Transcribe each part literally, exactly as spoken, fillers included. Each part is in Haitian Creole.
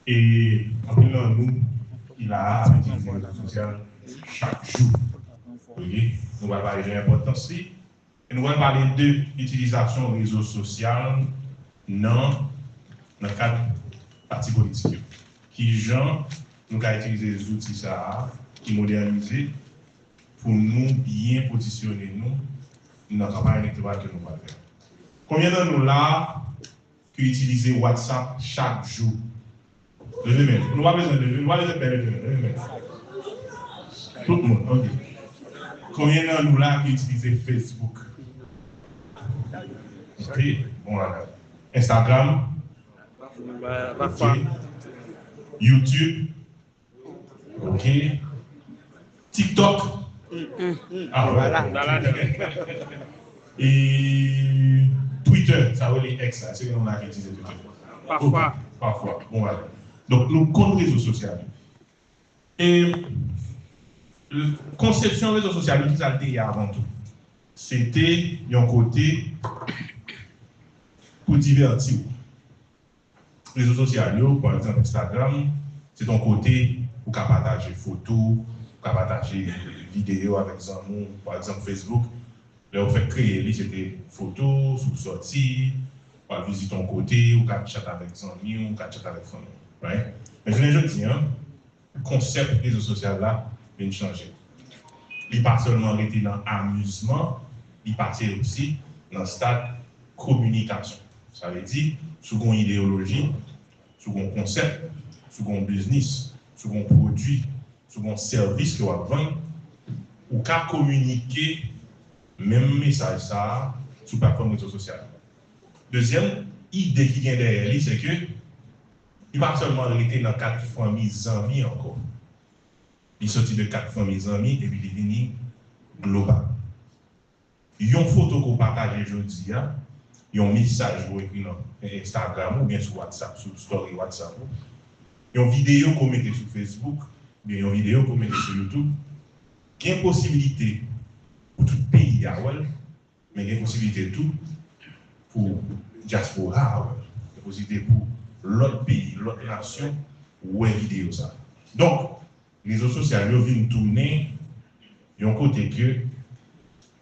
E anpil nan nou ki la a ap itilize rezo sosyal chak jou. Oke? Nou pral pale de enpòtans li. E nou pral pale de itilizasyon rezo sosyal nan, nan kad pati politik yo. Kijan nou ka itilize zouti sa a ki modènize pou nou byen pozisyone nou nan kanpay elektoral ke nou pral fè. Konbyen nan nou la a ki itilize WhatsApp chak jou? Leve men. Nou pa bezwen leve, nou pa bezwen pè leve men. Leve men. Tout moun, oke. Konbyen nan nou la ki itilize Facebook? Oke, bon bagay. Instagram? Pafwa. Oke. YouTube? Oke. TikTok? Ah, voilà. E Twitter, sa yo rele X la, se nou la ki itilize Twitter. Pafwa. Oke, pafwa. Bon, voilà. Donk, nou konn rezo sosyal yo. E konsepsyon rezo sosyal yo, ki sa l te ye avan tou? Se te yon kote pou divèti w. Rezo sosyal yo, pa egzanp Instagram, se t on kote ou ka pataje foto, ou ka pataje videyo avèk zanmi w. Pa egzanp Facebook, lè yo fèk kreye li, se te foto, si w sòti, w al vizite yon kote, ou ka tchat avèk zanmi w, ou ka tchat avèk fanmi w, right? Men jounen jodi a, konsèp rezo sosyal la vin chanje. Li pa sèlman rete nan amizman, li pase osi nan stad kominikasyon. Sa vle di, si w gen yon ideyoloji, si w gen yon konsèp, si w gen yon biznis, si w gen yon pwodui, si w gen yon sèvis ke w ap vann, ou ka kominike menm mesaj sa a sou platfòm rezo sosyal. Dezyèm ide ki gen dèyè li, se ke li pa sèlman rete nan kad fanmi, zanmi ankò. Li soti de kad fanmi, zanmi, epi li vini global. Yon foto ke w pataje jodi a, yon mesaj ke w ekri nan Instagram ou oubyen sou WhatsApp, sou story WhatsApp ou, yon videyo ke w mete sou Facebook, oubyen yon videyo ke w mete sou YouTube, gen posibilite pou tout peyi a wè l, men gen posibilite tou pou dyaspora a wè l. Gen posibilite pou lòt peyi, lòt nasyon wè videyo sa a. Donk, rezo sosyal yo vin tounen yon kote ke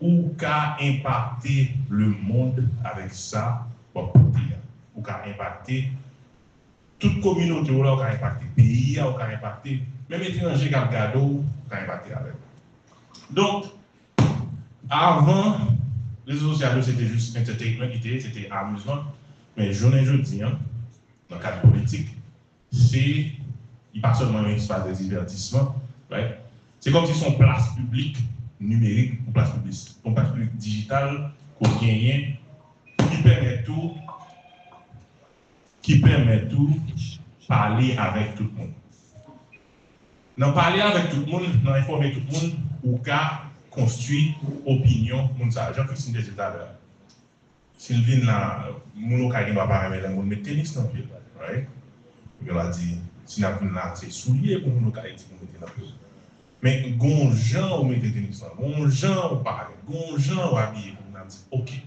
ou ka enpakte lemonn avèk sa w ap pote a. Ou ka enpakte tout kominote w la, ou ka enpakte peyi a, ou ka enpakte menm etranje k ap gade w, ou ka enpakte avè l. Donk, avan, rezo sosyal yo se te jis entertainment, li te ye, se te amizman. Men jounen jodi a, nan kad politik, se, li pa sèlman yon espas de divètisman, right? Se kòmsi se yon plas piblik nimerik, yon plas piblik, yon plas piblik dijital ke w genyen ki pèmèt ou, ki pèmèt ou pale avèk tout moun. Nan pale avèk tout moun, nan enfòme tout moun, ou ka konstwi opinyon moun sa a. Jan Christine te di talè a, si l vin la, moun Okay gen dwa pa renmen lè moun met tenis nan pye l, right? Yo va di, si n ap vin la, se soulye pou moun Okay di pou mete nan pye l. Men gon jan ou mete tenis lan, gon jan ou pale, gon jan ou abiye pou moun ap di, oke,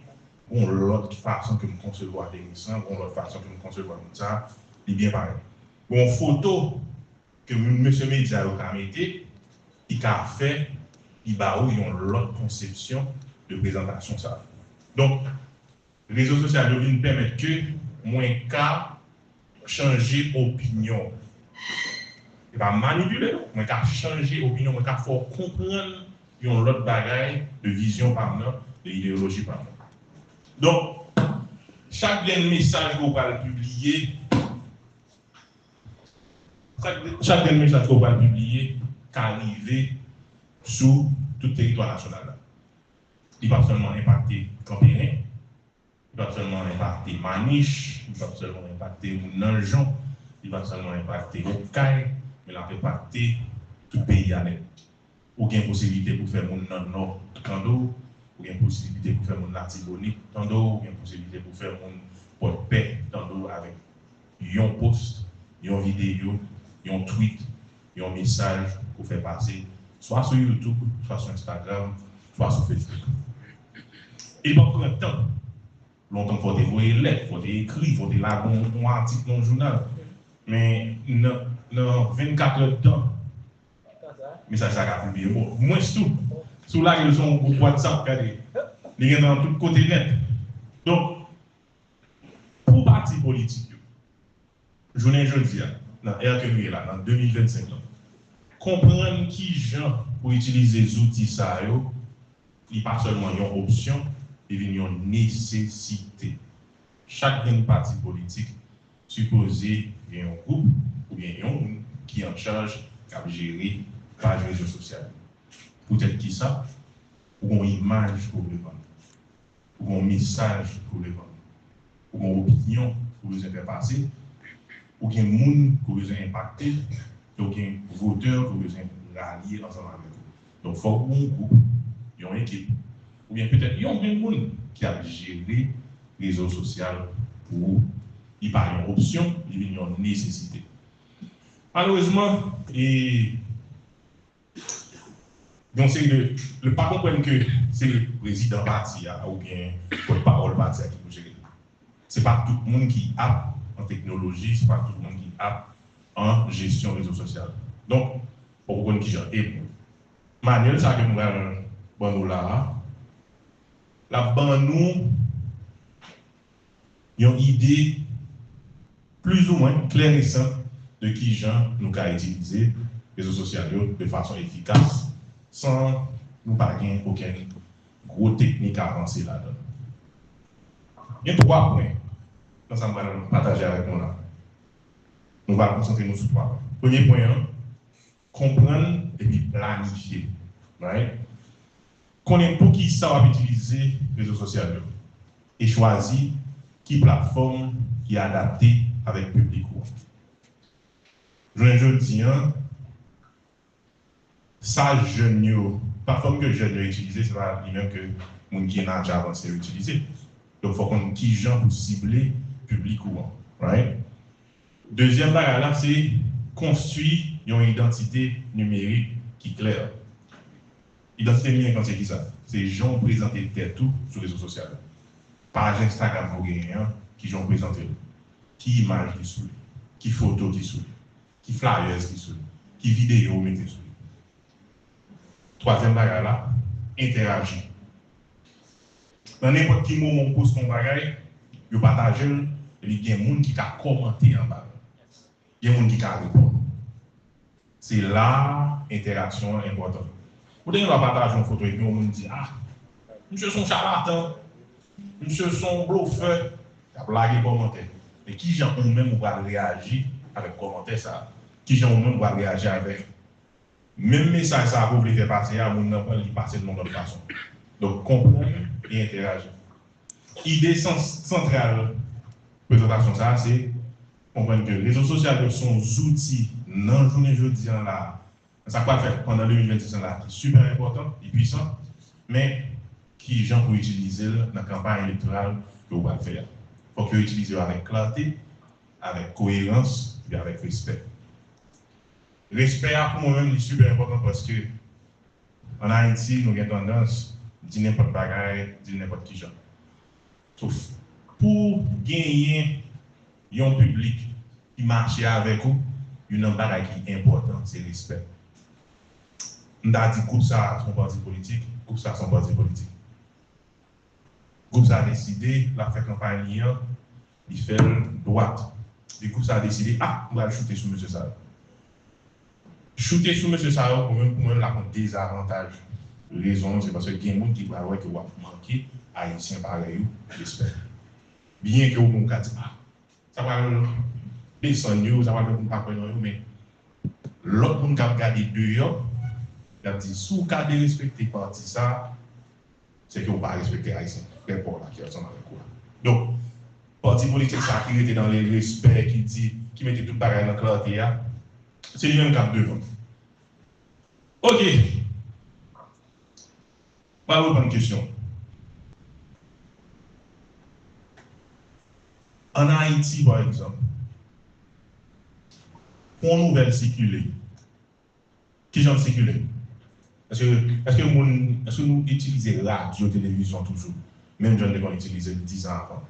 gon lòt fason ke m konsevwa tenis lan, gon lòt fason ke m konsevwa moun sa, li byen parèt. Gon foto ke mesye medya yo ka mete, ki ka fè, li ba ou yon lòt konsepsyon de prezantasyon sa. Donk, rezo sosyal yo vin pèmèt ke mwen ka chanje opinyon. E pa manipile, non. Mwen ka chanje opinyon, mwen ka fè w konprann yon lòt bagay de vizyon pa m nan, de ideyoloji pa m nan. Donk, chak grenn mesaj ke w pral pibliye, chak, chak grenn mesaj ke w pral pibliye ka rive sou tout teritwa nasyonal la. Li p ap sèlman enpakte Kanperen, li p ap sèlman enpakte Manich, li p ap sèlman enpakte moun nan Jon, li p ap sèlman enpakte Okay, men l ap enpakte tout peyi a nèt. Ou gen posiblite pou fè moun nan Nò tande w, ou gen posiblite pou fè moun Latibonit tande w, ou gen posiblite pou fè moun Pòdpè tande w avèk yon post, yon videyo, yon tweet, yon mesaj ou fè pase, swa sou YouTube, swa sou Instagram, swa sou Facebook. E li p ap pran tan. Lontan fò w te voye lèt, fò w te ekri, fò w te lage yon, yon atik nan yon jounal. Men nan, nan vennkat èdtan, mesaj sa ka pibliye. Bon, mwens tou, si w lage l sou yon gwoup WhatsApp, gade, li gentan tout kote nèt. Donk, pou pati politik yo, jounen jodi a, nan è ke nou ye la, nan de mil vennsenk lan, konprann kijan pou itilize zouti sa yo, li pa sèlman yon opsyon, li vin yon nesesite. Chak grenn pati politik sipoze gen yon gwoup oubyen yon moun ki an chaj k ap jere paj rezo sosyal yo. Poutèt kisa? Ou gen yon imaj pou w vle vann. Ou gen yon mesaj pou w vle vann. Ou gen yon opinyon pou w bezwen fè pase. Ou gen moun pou w bezwen enpakte. E ou gen votè pou w bezwen ralye ansanm avèk ou. Donk, fòk ou gen yon gwoup, yon ekip, oubyen petèt yon grenn moun ki ap jere rezo sosyal pou ou. Li pa yon opsyon, li vin yon nesesite. Malerezman, e, gen yon seri de, yo pa konprann ke se prezidan pati a oubyen pòtpawòl pati a ki pou jere l. Se pa tout moun ki ap an teknoloji, se pa tout moun ki ap an jesyon rezo sosyal. Donk, fòk ou konn kijan. E manyèl sa ke m pral ban nou la a, l ap ban nou yon ide plizoumwen klè e senp de kijan nou ka itilize rezo sosyal yo de fason efikas san nou pa gen okenn gwo teknik avanse ladan l. Gen twa pwen nan sa m pral pataje avèk nou la. Nou pral konsantre nou sou twa pwen. Premye pwen an, konprann epi planifye. Right? Konnen poukisa w ap itilize rezo sosyal yo e chwazi ki platfòm ki adapte avèk piblik ou an. Jounen jodi a, sa jèn yo, platfòm ke jèn yo itilize, se pa li menm ke moun ki nan laj avanse yo itilize. Donk, fò w konn kijan pou sible piblik ou an. Right? Dezyèm bagay la, se konstwi yon idantite nimerik ki klè. Idantite nimerik lan se kisa? Se jan w prezante tèt ou sou rezo sosyal yo. Paj Instagram ou genyen an, kijan w prezante l? Ki imaj ki sou li? Ki foto ki sou li? Ki flyers ki sou li? Ki videyo ou mete sou li? Twazyèm bagay la, entèyaji. Nan nenpòt ki moman ou poste yon bagay, yo pataje l, epi gen moun ki ka kòmante anba l. Gen moun ki ka reponn. Se la entèraksyon an enpòtan. Ou te gen dwa pataje yon foto epi yon moun di, "Ah, misye se yon chalatan, misye se yon blofè." Y ap lage kòmantè. Men kijan ou menm ou pral reyaji avèk kòmantè sa a? Kijan ou menm ou pral reyaji avèk menm mesaj sa a ke w vle fè pase a, moun nan pran l, li pase l yon lòt fason? Donk, konprann e entèyaji. Ide san-, santral prezantasyon sa a, se konprann ke rezo sosyal yo se yon zouti nan jounen jodi a la, nan sa k pral fèt pandan de mil vennsis lan la, ki sipè enpòtan, li pwisan, men kijan pou itilize l nan kanpay elektoral ke w pral fè a. Fòk yo itilize yo avèk klète, avèk koerans, epi avèk respè. Respè a, pou mwen menm, li sipè enpòtan paske ann Ayiti, nou gen tandans di nenpòt bagay, di l nenpòt kijan. So, pou genyen yon piblik ki mache avèk ou, youn nan bagay ki enpòtan, se respè. M ta di gwoup sa a se yon pati politik, gwoup sa a se yon pati politik. Gwoup sa a deside l ap fè kanpay li an, li fè l dwat. Epi gwoup sa a deside, "Ah, m pral choute sou mesye sa yo." Choute sou mesye sa yo, pou mwen, pou mwen, l ap yon dezavantaj. Rezon an, se paske gen moun ki pral wè ke w ap manke Ayisyen parèy ou respè. Byen ke ou menm ou ka di, "Ah, sa pral desann yo, sa pral fè moun pa kwè nan yo," men lòt moun k ap gade deyò, y ap di, "Si w ka derespekte pati sa a, se ke w pa respekte Ayisyen frè pa w la ki ansanm avèk ou a." Donk, pati politik sa a ki rete nan le respè, ki di, ki mete tout bagay nan klète a, se li menm k ap devan. Oke. Mwen reprann kesyon. Ann Ayiti, pa egzanp, pou yon nouvèl sikile, kijan l sikile? Èske, èske moun, èske nou itilize radyo, televizyon toujou? Menm jan n te konn itilize l dis an avan.